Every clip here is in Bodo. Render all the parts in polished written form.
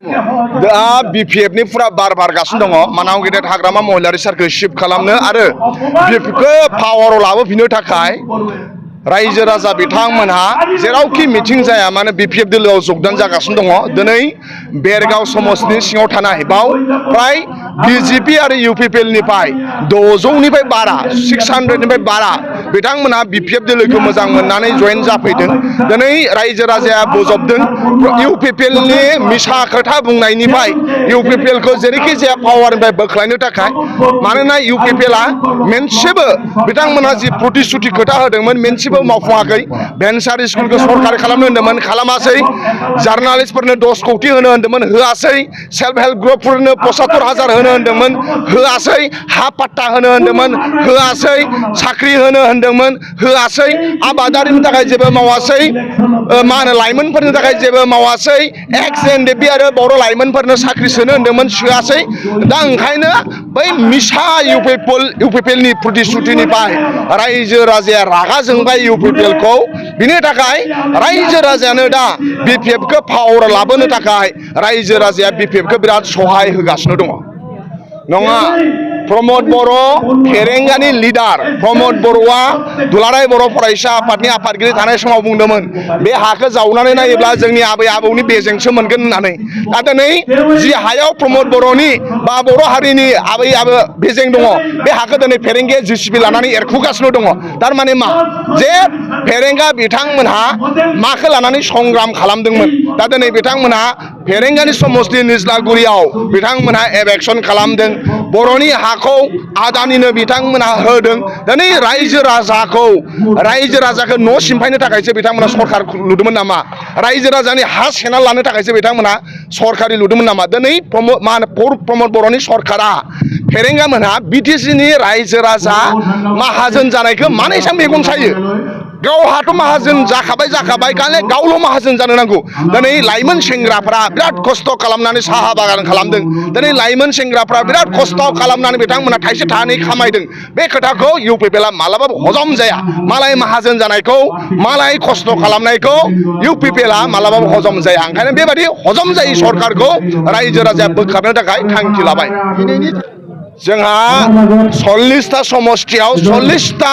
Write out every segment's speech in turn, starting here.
BPF नि फुरा बार बारगासिनो दङ मानाव गेदेर हाग्रामा महिला रिसार्चखौ शिफ्ट खालामनो आरो BPF खौ पावाराव लाबोफिननो थाखाय रायजो राजा बिथांमोनहा जेरावखि मिटिं जाया माने BPF दोलोआव जगदान जागासिनो दङ। दिनै बेरगाव समस्तिनि सिङाव थानाय बाव प्राय BJP आरो UPPL निफ्राय 600 निफ्राय बारा 600 निफ्राय बारा बिथांमोनहा BPF दोलोखौ मोजां मोननानै जयेन जाफैदों। दिनै रायजो राजाया बोजबदों UPPL नि मिसा खोथा बुंनायनिफ्राय UPPL खौ जेरैखि जाया पावारनिफ्राय बोख्लायनो थाखाय मानोना UPPL आ मोनसेबो बिथांमोनहा जि प्रतिश्रुति खोथा होदोंमोन मोनसेबो मावफुङाखै। भेन्सार स्कुलखौ सरकारि खालामनो होन्दोंमोन खालामासै। जार्नालिस्टफोरनो 10 कोटी होनो होन्दोंमोन होआसै। सेल्फ हेल्प ग्रुपफोरनो 75,000 होनो होन्दोंमोन होआसै। हा पाट्टा होनो होन्दोंमन होआसै। साख्रि होनो होन्दोंमन होआसै। आबादारिनि थाखाय जेबो मावासै। मा होनो लाइमोनफोरनि थाखाय जेबो मावासै। एक्स एनडिपि आरो बर' लाइमोनफोरनो साख्रि सोनो होन्दोंमन सोआसै। दा ओंखायनो बै मिसा UPPL नि प्रतिश्रुतिनिफ्राय रायजो राजाया रागा जोंबाय UPPL खौ। बिनि थाखाय रायजो राजायानो दा BPF खौ पावाराव लाबोनो थाखाय रायजो राजाया BPF खौ बिराद सहाय होगासिनो दङ। नङा प्रमद बर' फेरेंगानि लिडार प्रमद बर'आ दुलाराय बर' फरायसा आफादनि आफादगिरि थानाय समाव बुंदोंमोन बे हाखौ जावनानै नायोब्ला जोंनि आबै आबौनि बेजेंसो मोनगोन होननानै। दा दिनै जि हायाव प्रमद बर'नि बा बर' हारिनि आबै आबौ बेजें दङ बे हाखौ दिनै फेरेंगाया JCB लानानै एरखुगासिनो दङ। थारमाने मा जे फेरेंगा बिथांमोनहा माखौ लानानै संग्राम खालामदोंमोन। दा दिनै बिथांमोनहा फेरेंगानि समस्ति निज्लागुरियाव बिथांमोनहा एबेक्सन खालामदों। बर'नि हाखौ आदानिनो बिथांमोनहा होदों। दिनै रायजो राजाखौ न' सिमफायनो थाखायसो बिथांमोना सरकार लुदोंमोन नामा? रायजो राजानि हा सेना लानो थाखायसो बिथांमोना सरकारि लुदोंमोन नामा? दिनै प्रमद बर'नि सरकारा फेरेंगा मोनहा BTC नि रायजो राजा माहाजोन जानायखौ मानो एसेबां मेगन सायो? गावहाथ' माहाजोन जाखाबाय खालि गावल' माहाजोन जानो नांगौ। दिनै लाइमोन सेंग्राफ्रा बिराद खस्थ' खालामनानै साहा बागान खालामदों। दिनै लाइमोन सेंग्राफ्रा बिराद खस्थ' खालामनानै बिथांमोना थाइसे थाइनै खामायदों। बे खोथाखौ UPPL आ मालाबाबो हजम जाया। मालाय माहाजोन जानायखौ मालाय खस्थ' खालामनायखौ UPPL आ मालाबाबो हजम जाया। ओंखायनो बेबायदि हजम जायै सरकारखौ रायजो राजाया बोखारनो थाखाय थांखि लाबाय। जोंहा 40टा समस्तियाव 40टा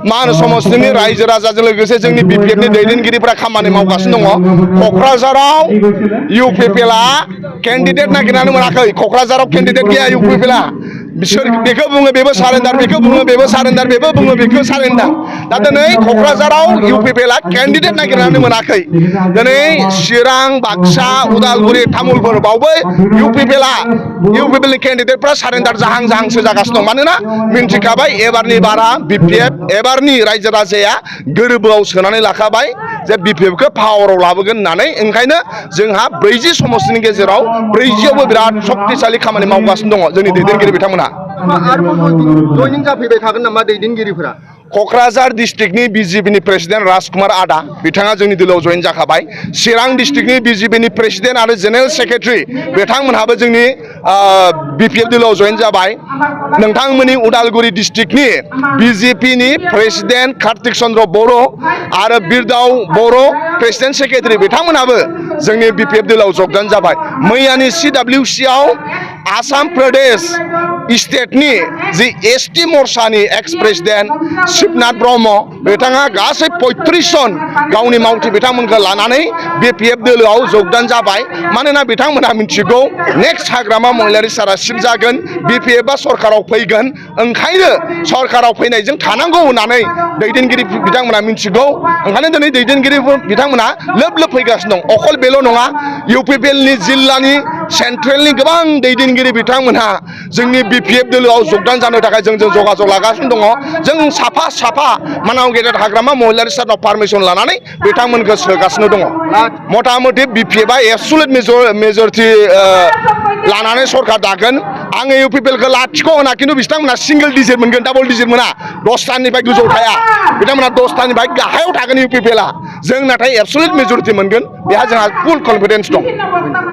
मा होनो समस्तिनि रायजो राजाजों लोगोसे जोंनि BPF नि दैदेनगिरिफोरा खामानि मावगासिनो दङ। क'क्राझाराव UPPL आ केन्डिडेट नागिरनानै मोनाखै। क'क्राझाराव केन्डिडेट गैया UPPL आ। बिसोर बेखौ बुङो बेबो सारेन्डार बेखौ बुङो बेबो सारेन्डार बेबो बुङो बेखौ सारेन्डार। दा दिनै क'क्राझाराव UPPL आ केन्डिडेट नागिरनानै मोनाखै। दिनै चिरां बाक्सा उदालगुरि तामुलपुर बावबो UPPL नि केन्डिडेटफ्रा सारेन्डार जाहांसो जागासिनो दं। मानोना मिन्थिखाबाय एबारनि बारा BPF एबारनि रायजो राजाया गोरबोआव सोनानै लाखाबाय जे BPF खौ पावाराव लाबोगोन होननानै। ओंखायनो जोंहा 40 समस्तिनि गेजेराव 40आवबो बिराद शक्तिशालि खामानि मावगासिनो दङ जोंनि दैदेनगिरि बिथांमोना। जयनिं जाफैबाय थागोन नामा दैदेनगिरिफोरा? क'क्राझार डिस्ट्रिक्टनि BJP नि प्रेसिडेन्ट राजकुमार आदा बिथाङा जोंनि दोलोआव जयेन जाखाबाय। चिरां डिस्ट्रिक्टनि BJP नि प्रेसिडेन्ट आरो जेनेरेल सेक्रेटारि बिथांमोनहाबो जोंनि BPF दोलोआव जयेन जाबाय। नोंथांमोननि उदालगुरि डिस्ट्रिक्टनि BJP नि प्रेसिडेन्ट कार्तिक चन्द्र बर' आरो बिरदाव बर' प्रेसिडेन्ट सेक्रेटारि बिथांमोनहाबो जोंनि BPF दोलोआव जगदान जाबाय। मैयानि CWC आव आसाम प्रदेश स्टेटनि जि ST मर्चानि एक्स प्रेसिडेन्ट शिबनाथ ब्रह्म बिथाङा गासै 35 जन गावनि मावथि बिथांमोनखौ लानानै BPF दोलोआव जगदान जाबाय। मानोना बिथांमोनहा मिथिगौ नेक्स्ट हाग्रामा महिलारि सारा शिफ्ट जागोन BPF आ सरकाराव फैगोन। ओंखायनो सरकाराव फैनायजों थानांगौ होननानै दैदेनगिरि बिथांमोना मिथिगौ। ओंखायनो दिनै दैदेनगिरि बिथांमोना लोब लोब फैगासिनो दं। अकल बेल' नङा UPPL नि जिल्लानि सेन्ट्रेलनि गोबां दैदेनगिरि बिथांमोनहा जोंनि BPF दोलोआव जगदान जानो थाखाय जोंजों जगाजग लागासिनो दङ। जों साफा मानाव गेदेर हाग्रामा महिलारि सारनाव पारमिसन लानानै बिथांमोनखौ सोगासिनो दङ। मथा मथि BPF आ एबसुलेट मेजरिटि लानानै सरकार दागोन। आङो UPPL खौ लाथिख' होना खिन्थु बिथांमोना सिंगल डिजिट मोनगोन डाबल डिजिट मोना। 10टानिफ्राय गोजौआव थाया बिथांमोना 10टानिफ्राय गाहायाव थागोन UPPL आ। जों नाथाय एबसुलेट मेजरिटि मोनगोन बेहा जोंहा फुल कनफिडेन्स दं।